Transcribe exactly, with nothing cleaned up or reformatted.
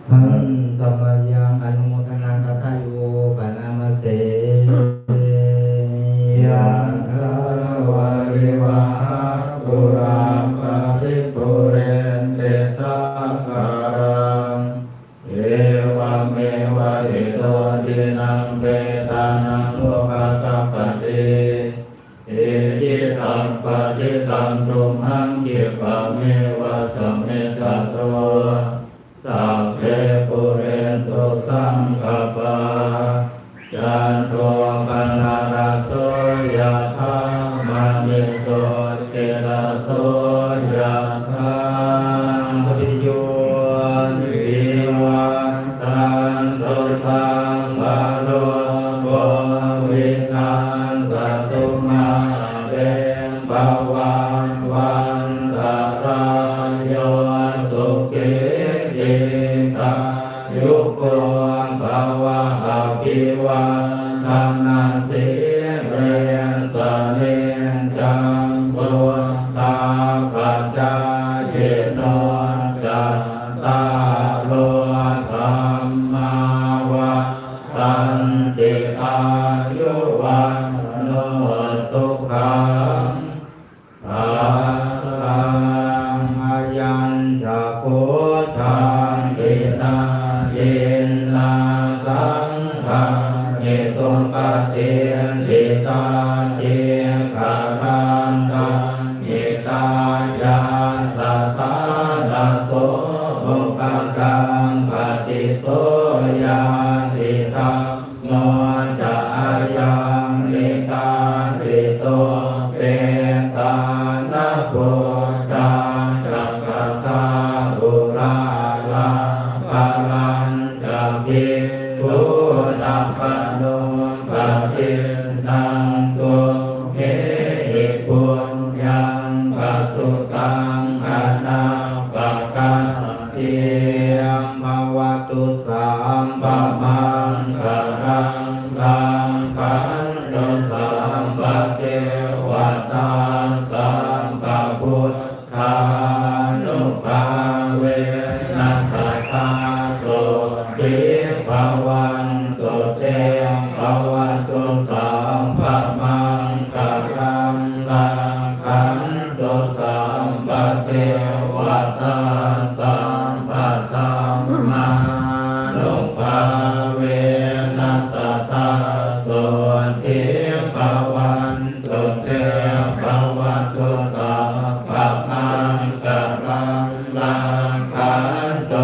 Handa mayaṃ anumodanaṃ atthāyo panāma se. Yathā vārivahā pūrā paripūrenti sāgaraṃ. Evameva ito dinnaṃ petānaṃ upakappati. Icchitaṃ patthitaṃ tumhaṃ khippameva samijjhatu. Sabbe pūrentu saṅkappā, cando paṇṇaraso yathā, maṇi jotiraso yathā. Sabbītiyo vivajjantu, sabbarogo vinassatu, mā te bhavatvantarāyo, sukhī dīghāyuko bhava. Abhivādanasīlissa niccaṃ vuḍḍhāpacāyino, cattāro dhammā vaḍḍhanti: āyu vaṇṇo sukhaṃ balaṃ. Ayañca kho dakkhiṇā dinnā saṅghamhi supatiṭṭhitā, dīgharattaṃ hitāyassa ṭhānaso upakappati. So ñātidham mo ca ayaṃ nidassito, petāna pūjā ca katā uḷārā, balañca bhikkhūnamanuppadinnaṃ, tumhehi puññaṃ pasutaṃ anappakan ti. Bhavatu sabbamaṅgalaṃ, rakkhantu sabbadevatā, sabbabuddhānubhāvena, sadā sotthī bhavantu te. Bhavatu sabbamaṅgalaṃ, rakkhantu sabbadevatā, sabbadhammānubhāvena, sadā sotthī bhavantu te. Bhavatu sabbamaṅgalaṃ, rakkhantu